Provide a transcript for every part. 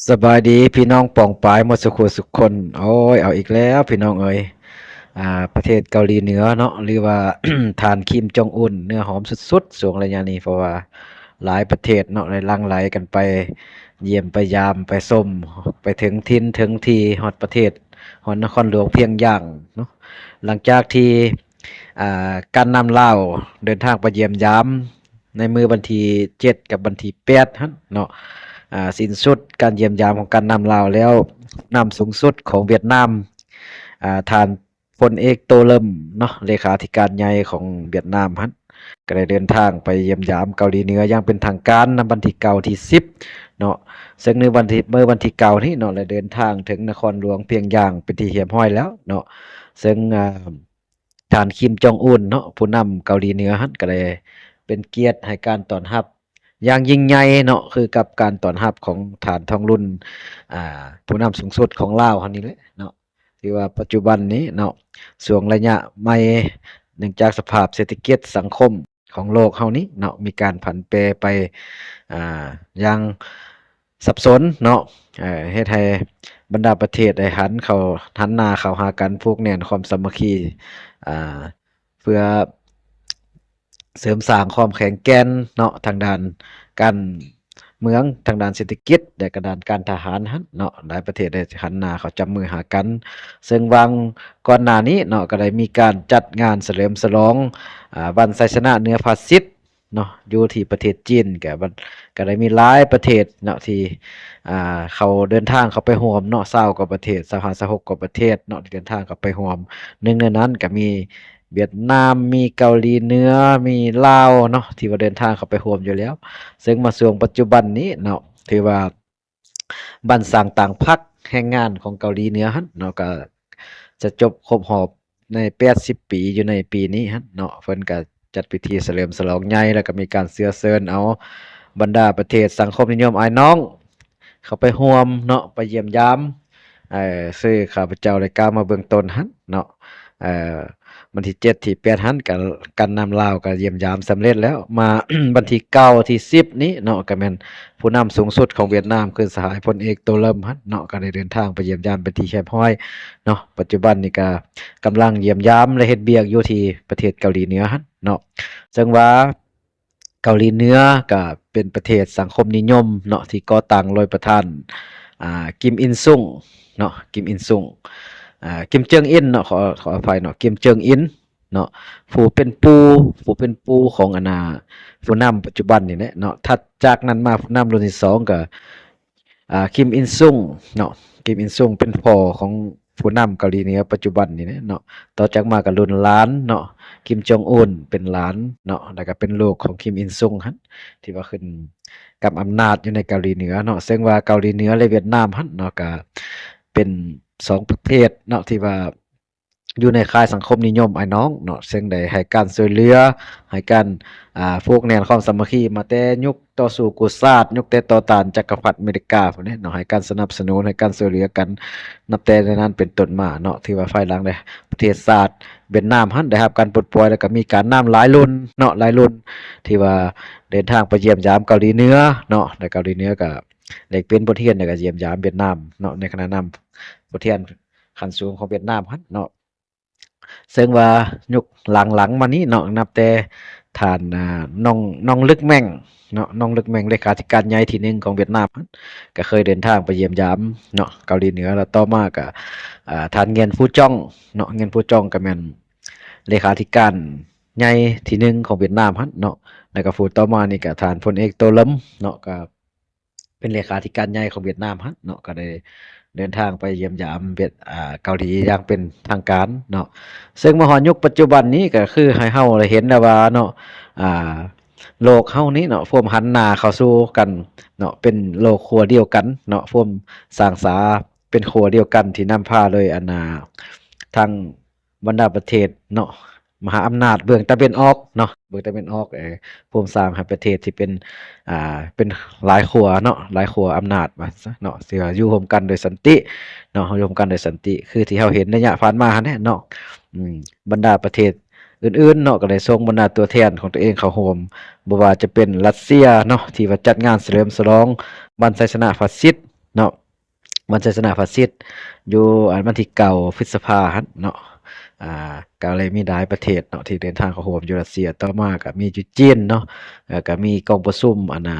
ສະບາຍດີພີ່ນ້ອງປ້ອງປາຍໝົດສູ່ຄູ່ສູ່ຄົນ. ໂອ້ຍ ເອົາອີກແລ້ວພີ່ນ້ອງເອີຍ, ອ່າ ປະເທດເກົາຫຼີເໜືອເນາະ ຫຼືວ່າ ທ່ານ ຄິມ ຈອງອຸນ ເນື້ອຫອມສຸດໆ ຊ່ວງໄລຍະນີ້ ເພາະວ່າຫຼາຍປະເທດເນາະ ໄດ້ຫຼັ່ງໄຫຼກັນໄປຢ້ຽມໄປຢາມໄປຊົມ ໄປເຖິງຖິ່ນເຖິງທີ່ ຮອດປະເທດ ຮອດນະຄອນຫຼວງພຽງຢາງເນາະ. ຫຼັງຈາກທີ່ ອ່າ ການນຳລາວເດີນທາງໄປຢ້ຽມຢາມ ໃນມື້ວັນທີເຈັດກັບວັນທີແປດຫັ້ນເນາະ ອ່າ ສິ້ນສຸດການຢ້ຽມຢາມຂອງການນຳລາວແລ້ວ, ນຳສູງສຸດຂອງຫວຽດນາມ ອ່າ ທ່ານພົນເອກ ໂຕເລິມ ເນາະ ເລຂາທິການໃຫຍ່ຂອງຫວຽດນາມຫັ້ນ ກໍໄດ້ເດີນທາງໄປຢ້ຽມຢາມເກົາຫຼີເໜືອຢ່າງເປັນທາງການ ໃນວັນທີເກົ້າ ທີສິບເນາະ. ເຊິ່ງໃນວັນທີ ມື້ວັນທີເກົ້ານີ້ເນາະ ໄດ້ເດີນທາງເຖິງນະຄອນຫຼວງພຽງຢາງເປັນທີ່ຮຽບຮ້ອຍແລ້ວເນາະ. ເຊິ່ງ ອ່າ ທ່ານ ຄິມ ຈອງອຸນ ເນາະ ຜູ້ນຳເກົາຫຼີເໜືອຫັ້ນ ກໍໄດ້ເປັນກຽດໃຫ້ການຕ້ອນຮັບຢ່າງຍິ່ງໃຫຍ່ເນາະ ຄືກັບການຕ້ອນຮັບຂອງທ່ານ ທອງລຸນ ອ່າ ຜູ້ນຳສູງສຸດຂອງລາວເຮົານີ້ແຫຼະເນາະ. ຖືວ່າປັດຈຸບັນນີ້ເນາະ ຊ່ວງໄລຍະໃໝ່ ເນື່ອງຈາກສະພາບເສດຖະກິດສັງຄົມຂອງໂລກເຮົານີ້ເນາະ ມີການຜັນແປໄປ ອ່າ ຢ່າງ ສັບສົນເນາະ ເອີ ເຮັດໃຫ້ບັນດາປະເທດໄດ້ຫັນເຂົ້າ ຫັນໜ້າເຂົ້າຫາກັນ ຜູກແໜ້ນຄວາມສາມັກຄີ ອ່າ ເພື່ອເສີມສ້າງຄວາມແຂງແກ່ນເນາະ ທາງດ້ານການເມືອງ ທາງດ້ານເສດຖະກິດ ແລະ ກະດ້ານການທະຫານຫັ້ນເນາະ. ຫຼາຍປະເທດໄດ້ຫັນໜ້າເຂົ້າຈັບມືຫາກັນ ເຊິ່ງຫວ່າງກ່ອນໜ້ານີ້ເນາະ ກໍໄດ້ມີການຈັດງານສະເຫຼີມສະຫຼອງ ອ່າ ວັນໄຊຊະນະເໜືອຟາຊິດ ເນາະ ຢູ່ທີ່ປະເທດຈີນ ກະ ກະໄດ້ມີຫຼາຍປະເທດເນາະ ທີ່ ອ່າ ເຂົ້າ ເດີນທາງເຂົ້າໄປຮ່ວມເນາະ ຊາວກວ່າປະເທດ ຊາວຫ້າ ຊາວຫົກກວ່າປະເທດເນາະ ທີ່ເດີນທາງເຂົ້າໄປຮ່ວມ. ໜຶ່ງໃນນັ້ນກະມີຫວຽດນາມ ມີເກົາຫຼີເໜືອ ມີລາວເນາະ ທີ່ວ່າເດີນທາງເຂົ້າໄປຮ່ວມຢູ່ແລ້ວ. ເຊິ່ງມາຊ່ວງປັດຈຸບັນນີ້ເນາະ ຖືວ່າ ບ້ານສ້າງຕາງພັກແຮງງານຂອງເກົາຫຼີເໜືອຫັ້ນເນາະ ກໍຈະຈົບຄົບຮອບໃນແປດສິບປີຢູ່ໃນປີນີ້ຫັ້ນເນາະ. ເພິ່ນກໍຈັດພິທີສະເຫຼີມສະຫຼອງໃຫຍ່ ແລ້ວກໍມີການເຊື້ອເຊີນເອົາບັນດາປະເທດສັງຄົມນິຍົມອ້າຍນ້ອງເຂົ້າໄປຮ່ວມເນາະ ໄປຢ້ຽມຢາມ ເອີ ເຊິ່ງຂ້າພະເຈົ້າໄດ້ກ່າວມາເບື້ອງຕົ້ນຫັ້ນເນາະ. ເອີ ວັນທີເຈັດ ທີແປດຫັ້ນ ການ ການນຳລາວກໍຢ້ຽມຢາມສຳເລັດແລ້ວ. ມາ ວັນທີເກົ້າ ທີສິບນີ້ເນາະ ກໍແມ່ນຜູ້ນຳສູງສຸດຂອງຫວຽດນາມ ຄືສະຫາຍພົນເອກ ໂຕເລິມ ຫັ້ນເນາະ ກໍໄດ້ເດີນທາງໄປຢ້ຽມຢາມເປັນທີ່ຮຽບຮ້ອຍເນາະ. ປັດຈຸບັນນີ້ກໍກຳລັງຢ້ຽມຢາມ ແລະ ເຮັດວຽກຢູ່ທີ່ປະເທດເກົາຫຼີເໜືອຫັ້ນເນາະ. ເຊິ່ງວ່າ ເກົາຫຼີເໜືອກະເປັນປະເທດສັງຄົມນິຍົມເນາະ ທີ່ກໍ່ຕັ້ງໂດຍປະທານ ອ່າ ກິມອິນຊຸງເນາະ ກິມອິນຊຸງ ອ່າ ກິມເຈິງອິນເນາະ ຂໍ ຂໍອະໄພເນາະ ກິມເຈິງອິນເນາະ ຜູ້ເປັນປູ່ ຜູ້ເປັນປູ່ຂອງອັນນ່າ ຜູ້ນຳປັດຈຸບັນນີ້ແຫຼະເນາະ. ຖັດຈາກນັ້ນມາ ຜູ້ນຳລຸ້ນທີສອງກະ ອ່າ ຄິມອິນຊຸງເນາະ ຄິມອິນຊຸງເປັນພໍ່ຂອງຜູ້ນຳເກົາຫຼີເໜືອປັດຈຸບັນນີ້ແຫຼະເນາະ. ຕໍ່ຈາກມາກໍລຸ້ນຫຼານເນາະ ຄິມຈອງອຸນເປັນຫຼານເນາະ ແລ້ວກໍເປັນລູກຂອງຄິມອິນຊຸງຫັ້ນ ທີ່ວ່າຂຶ້ນກຳອຳນາດຢູ່ໃນເກົາຫຼີເໜືອເນາະ. ເຊິ່ງວ່າເກົາຫຼີເໜືອ ແລະ ຫວຽດນາມຫັ້ນເນາະ ກໍເປັນສອງປະເທດເນາະ ທີ່ວ່າ ຢູ່ໃນຄ້າຍສັງຄົມນິຍົມອ້າຍນ້ອງເນາະ ເຊິ່ງໄດ້ໃຫ້ການຊ່ວຍເຫຼືອ ໃຫ້ການ ອ່າ ຜູກແໜ້ນຄວາມສາມັກຄີມາແຕ່ຍຸກຕໍ່ສູ້ກູ້ຊາດ ຍຸກແຕ່ຕໍ່ຕ້ານຈັກກະພັດອາເມລິກາພຸ້ນເດ້ເນາະ ໃຫ້ການສະໜັບສະໜູນ ໃຫ້ການຊ່ວຍເຫຼືອກັນ ນັບແຕ່ໃນນັ້ນເປັນຕົ້ນມາເນາະ. ຖືວ່າພາຍຫຼັງໄດ້ປະເທດຊາດຫວຽດນາມຫັ້ນໄດ້ຮັບການປົດປ່ອຍ ແລ້ວກໍມີການນຳຫຼາຍລຸ້ນເນາະ ຫຼາຍລຸ້ນ ທີ່ວ່າເດີນທາງໄປຢ້ຽມຢາມເກົາຫຼີເໜືອເນາະ ແລະ ເກົາຫຼີເໜືອກໍແລກປ່ຽນບົດຮຽນ ແລ້ວກໍຢ້ຽມຢາມຫວຽດນາມເນາະ ໃນຂະນະນຳບົດຮຽນຂັ້ນສູງຂອງຫວຽດນາມຫັ້ນເນາະ. ເຊິ່ງວ່າຍຸກຫຼັງໆມານີ້ເນາະ ນັບແຕ່ທ່ານ ອ່າ ນ້ອງ ນ້ອງລຶກແມ່ງເນາະ ນ້ອງລຶກແມ່ງ ເລຂາທິການໃຫຍ່ທີໜຶ່ງຂອງຫວຽດນາມ ກໍເຄີຍເດີນທາງໄປຢ້ຽມຢາມເນາະ ເກົາຫຼີເໜືອ. ແລ້ວຕໍ່ມາກໍ ອ່າ ທ່ານ ງຽນ ຟູຈອງເນາະ ງຽນ ຟູຈອງ ກໍແມ່ນເລຂາທິການໃຫຍ່ທີໜຶ່ງຂອງຫວຽດນາມຫັ້ນເນາະ ແລ້ວກໍຜູ້ຕໍ່ມານີ້ກໍທ່ານ ພົນເອກ ໂຕເລິມເນາະ ກໍ ເປັນເລຂາທິການໃຫຍ່ຂອງຫວຽດນາມຫັ້ນເນາະ ກໍໄດ້ເດີນທາງໄປຢ້ຽມຢາມຫວຽດ ອ່າ ເກົາຫຼີຢ່າງເປັນທາງການເນາະ. ເຊິ່ງມາຮອດຍຸກປັດຈຸບັນນີ້ ກໍຄືໃຫ້ເຮົາໄດ້ເຫັນແລ້ວວ່າເນາະ ອ່າ ໂລກເຮົານີ້ເນາະ ພວມຫັນໜ້າເຂົ້າສູ່ກັນເນາະ ເປັນໂລກຂົ້ວດຽວກັນເນາະ ພວມສ້າງສາເປັນຂົ້ວດຽວກັນ ທີ່ນຳພາໂດຍອັນນ່າ ທັງ ບັນດາປະເທດເນາະ ມະຫາອຳນາດເບື້ອງຕາເວັນອອກເນາະ ເບື້ອງຕາເວັນອອກ ເອີ ພວມສ້າງໃຫ້ປະເທດທີ່ເປັນ ອ່າ ເປັນຫຼາຍຂົ້ວເນາະ ຫຼາຍຂົ້ວອຳນາດວ່າຊະເນາະ ທີ່ວ່າຢູ່ຮ່ວມກັນໂດຍສັນຕິເນາະ ຢູ່ຮ່ວມກັນໂດຍສັນຕິ ຄືທີ່ເຮົາເຫັນໄລຍະຜ່ານມາຫັ້ນແຫຼະເນາະ. ອືມ ບັນດາປະເທດອື່ນໆເນາະ ກໍໄດ້ສົ່ງບັນດາຕົວແທນຂອງຕົວເອງເຂົ້າຮ່ວມ ບໍ່ວ່າຈະເປັນຣັດເຊຍເນາະ ທີ່ວ່າຈັດງານສະເຫຼີມສະຫຼອງວັນໄຊຊະນະຟາຊິດ ເນາະ ວັນໄຊຊະນະຟາຊິດຢູ່ ອັນ ວັນທີເກົ້າ ພຶດສະພາຫັ້ນເນາະ ອ່າ ກໍເລີຍມີຫຼາຍປະເທດເນາະ ທີ່ເດີນທາງເຂົ້າຮ່ວມຢູ່ລັດເຊຍ. ຕໍ່ມາກໍມີຢູ່ຈີນເນາະ ເອີ ກໍມີກອງປະຊຸມ ອັນ ອ່າ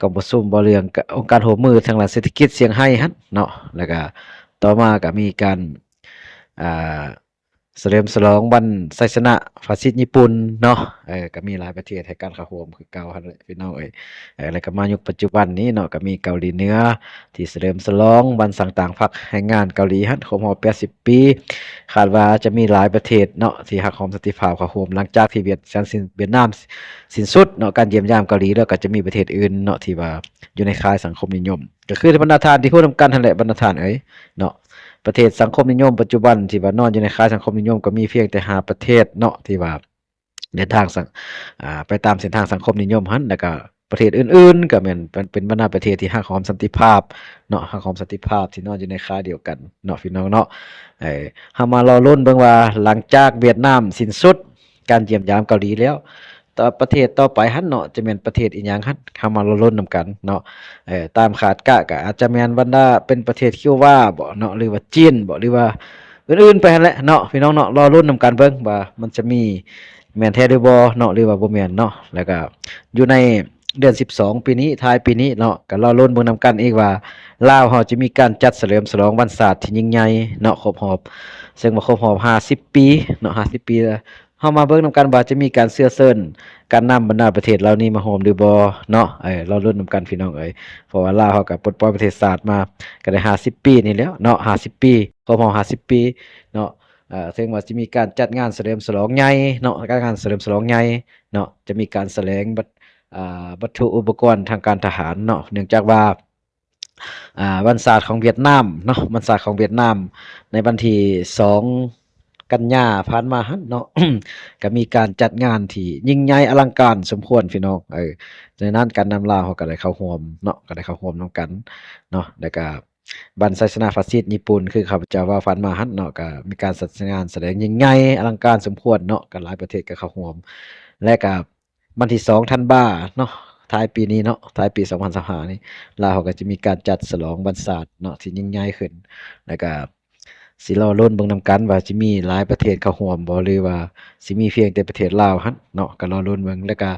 ກອງປະຊຸມເວົ້າເລື່ອງ ກະ ອົງການຮ່ວມມືທາງດ້ານເສດຖະກິດຊຽງໄຮ້ຫັ້ນເນາະ ແລ້ວກະຕໍ່ມາກະມີການ ອ່າ ສະເຫຼີມສະຫຼອງວັນໄຊຊະນະຟາຊິດຍີ່ປຸ່ນເນາະ ເອີ ກະມີຫຼາຍປະເທດໃຫ້ການເຂົ້າຮ່ວມຄືເກົ່າຫັ້ນແຫຼະ ພີ່ນ້ອງເອີຍ. ເອີ ແລ້ວກະມາຍຸກປັດຈຸບັນນີ້ເນາະ ກະມີເກົາຫຼີເໜືອ ທີ່ສະເຫຼີມສະຫຼອງວັນສ້າງຕັ້ງພັກແຮງງານເກົາຫຼີຫັ້ນ ຄົບຮອບແປດສິບປີ. ຄາດວ່າຈະມີຫຼາຍປະເທດເນາະ ທີ່ຮັກຫອມສັນຕິພາບເຂົ້າຮ່ວມ ຫຼັງຈາກທີ່ຫວຽດ ຫວຽດນາມສິ້ນສຸດເນາະ ການຢ້ຽມຢາມເກົາຫຼີ ແລ້ວກໍຈະມີປະເທດອື່ນເນາະ ທີ່ວ່າຢູ່ໃນຄ້າຍສັງຄົມນິຍົມ ກໍຄືບັນດາທ່ານທີ່ຮູ້ນຳກັນຫັ້ນແຫຼະ ບັນດາທ່ານເອີຍເນາະ. ປະເທດສັງຄົມນິຍົມປັດຈຸບັນທີ່ວ່ານອນຢູ່ໃນຄ້າຍສັງຄົມນິຍົມ ກໍມີພຽງແຕ່ຫ້າປະເທດເນາະ ທີ່ວ່າ ເດີນທາງສັງ ອ່າ ໄປຕາມເສັ້ນທາງສັງຄົມນິຍົມຫັ້ນ ແລ້ວກະປະເທດອື່ນໆ ກະແມ່ນເປັນ ເປັນບັນດາປະເທດທີ່ຮັກຫອມສັນຕິພາບເນາະ ຮັກຫອມສັນຕິພາບທີ່ນອນຢູ່ໃນຄ້າຍດຽວກັນເນາະ ພີ່ນ້ອງເນາະ. ເອີ ເຮົາມາລໍລຸ້ນເບິ່ງວ່າ ຫຼັງຈາກຫວຽດນາມສິ້ນສຸດການຢ້ຽມຢາມເກົາຫຼີແລ້ວ ຕໍ່ ປະເທດຕໍ່ໄປຫັ້ນເນາະ ຈະແມ່ນປະເທດອີ່ຫຍັງຫັ້ນ ເຮົາມາລໍລຸ້ນນຳກັນເນາະ. ເອີ ຕາມຄາດກະ ກະອາດຈະແມ່ນບັນດາເປັນປະເທດຄິວບາບໍເນາະ ຫຼືວ່າຈີນບໍ ຫຼືວ່າອື່ນໆໄປຫັ້ນແຫຼະເນາະ ພີ່ນ້ອງເນາະ. ລໍລຸ້ນນຳກັນເບິ່ງວ່າມັນຈະມີ ແມ່ນແທ້ຫຼືບໍ່ເນາະ ຫຼືວ່າບໍ່ແມ່ນເນາະ. ແລ້ວກະຢູ່ໃນເດືອນສິບສອງປີນີ້ ທ້າຍປີນີ້ເນາະ ກະລໍລຸ້ນເບິ່ງນຳກັນອີກວ່າ ລາວເຮົາຈະມີການຈັດສະເຫຼີມສະຫຼອງວັນຊາດທີ່ຍິ່ງໃຫຍ່ເນາະ ຄົບຮອບ ເຊິ່ງວ່າຄົບຮອບຫ້າສິບປີເນາະ ຫ້າສິບປີ. ເຮົາມາເບິ່ງນຳກັນວ່າຈະມີການເຊື້ອເຊີນການນຳບັນດາປະເທດເຫຼົ່ານີ້ມາຮ່ວມຫຼືບໍ່ເນາະ. ເອີ ລໍລຸ້ນນຳກັນ ພີ່ນ້ອງເອີຍ ເພາະວ່າລາວເຮົາກະປົດປ່ອຍປະເທດຊາດມາກະໄດ້ຫ້າສິບປີນີ້ແລ້ວເນາະ ຫ້າສິບປີ ຄົບຮອບຫ້າສິບປີເນາະ. ເຊິ່ງວ່າຈະມີການຈັດງານສະເຫຼີມສະຫຼອງໃຫຍ່ເນາະ ການງານສະເຫຼີມສະຫຼອງໃຫຍ່ເນາະ ຈະມີການສະແຫຼງບັດ ອ່າ ວັດຖຸອຸປະກອນທາງການທະຫານເນາະ ເນື່ອງຈາກວ່າ ອ່າ ວັນຊາດຂອງຫວຽດນາມເນາະ ວັນຊາດຂອງຫວຽດນາມໃນວັນທີສອງກັນຍາຜ່ານມາຫັ້ນເນາະ ກະມີການຈັດງານທີ່ຍິ່ງໃຫຍ່ອະລັງການສົມຄວນ ພີ່ນ້ອງເອີຍ. ໃນນັ້ນການນຳລາວເຮົາກະໄດ້ເຂົ້າຮ່ວມເນາະ ກະໄດ້ເຂົ້າຮ່ວມນຳກັນເນາະ ແລ້ວກະ ວັນໄຊຊະນະຟາຊິດຍີ່ປຸ່ນ ຄືຂ້າພະເຈົ້າເວົ້າຜ່ານມາຫັ້ນເນາະ ກະມີການຈັດງານສະແດງຍິ່ງໃຫຍ່ອະລັງການສົມຄວນເນາະ ກະຫຼາຍປະເທດກະເຂົ້າຮ່ວມ. ແລະກະວັນທີສອງທັນວາເນາະ ທ້າຍປີນີ້ເນາະ ທ້າຍປີສອງພັນຊາວຫ້ານີ້ ລາວເຮົາກະຈະມີການຈັດສະຫຼອງວັນຊາດເນາະ ທີ່ຍິ່ງໃຫຍ່ຂຶ້ນ. ແລ້ວກະຊິລໍລຸ້ນເບິ່ງນຳກັນວ່າຊິມີຫຼາຍປະເທດເຂົ້າຮ່ວມບໍ່ ຫຼືວ່າຊິມີພຽງແຕ່ປະເທດລາວຫັ້ນເນາະ ກະລໍລຸ້ນເບິ່ງ. ແລ້ວກະ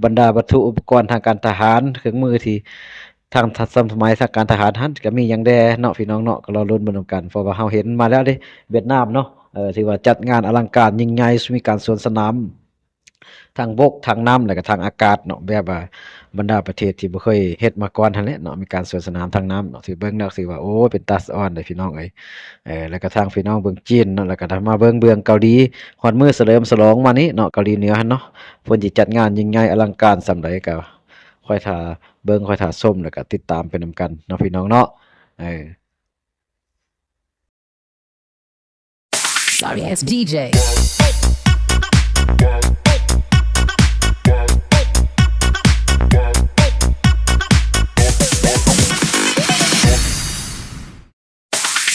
ບັນດາວັດຖຸອຸປະກອນທາງການທະຫານ ເຄື່ອງມືທີ່ ທາງທັນສະໄໝທາງການທະຫານຫັ້ນກະມີຫຍັງແດ່ເນາະ ພີ່ນ້ອງເນາະ ກະລໍລຸ້ນເບິ່ງນຳກັນ. ເພາະວ່າເຮົາເຫັນມາແລ້ວເດ້ ຫວຽດນາມເນາະ ເອີ ຖືວ່າຈັດງານອະລັງການຍິ່ງໃຫຍ່ ມີການສວນສະໜາມທາງບົກ ທາງນ້ຳ ແລ້ວກະທາງອາກາດເນາະ ແບບວ່າບັນດາປະເທດທີ່ບໍ່ເຄີຍເຮັດມາກ່ອນຫັ້ນແຫຼະເນາະ ມີການສວນສະໜາມທາງນ້ຳເນາະ ຖືເບິ່ງແລ້ວຖືວ່າ ໂອ້ ເປັນຕາສະອອນເດ້ ພີ່ນ້ອງເອີຍ. ເອີ ແລ້ວກະທາງພີ່ນ້ອງເບິ່ງຈີນເນາະ ແລ້ວກະມາເບິ່ງເບື້ອງເກົາຫຼີ ຮອດມື້ສະເຫຼີມສະຫຼອງມານີ້ເນາະ ເກົາຫຼີເໜືອຫັ້ນເນາະ ເພິ່ນຊິຈັດງານຍິ່ງໃຫຍ່ອະລັງການສ່ຳໃດ ກະ ຄອຍຖ້າເບິ່ງ ຄອຍຖ້າຊົມ ແລ້ວກະຕິດຕາມໄປນຳກັນເນາະ ພີ່ນ້ອງເນາະ. ເອີ Sorry ass ດີເຈ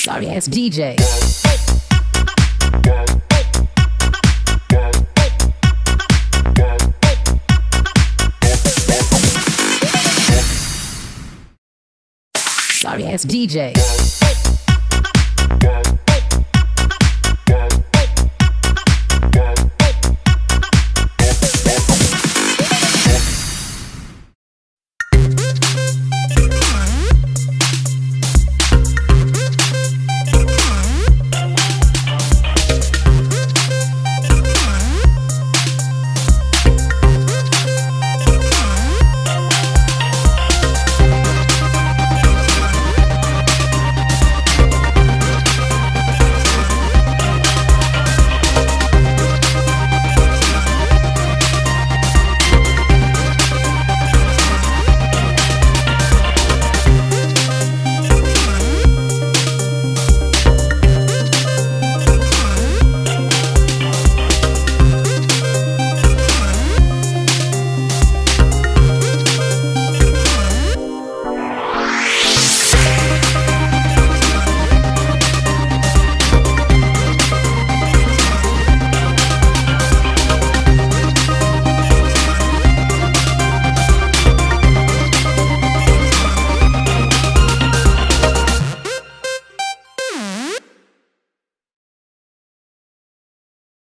Sorry ass ດີເຈ Sorry ass ດີເຈ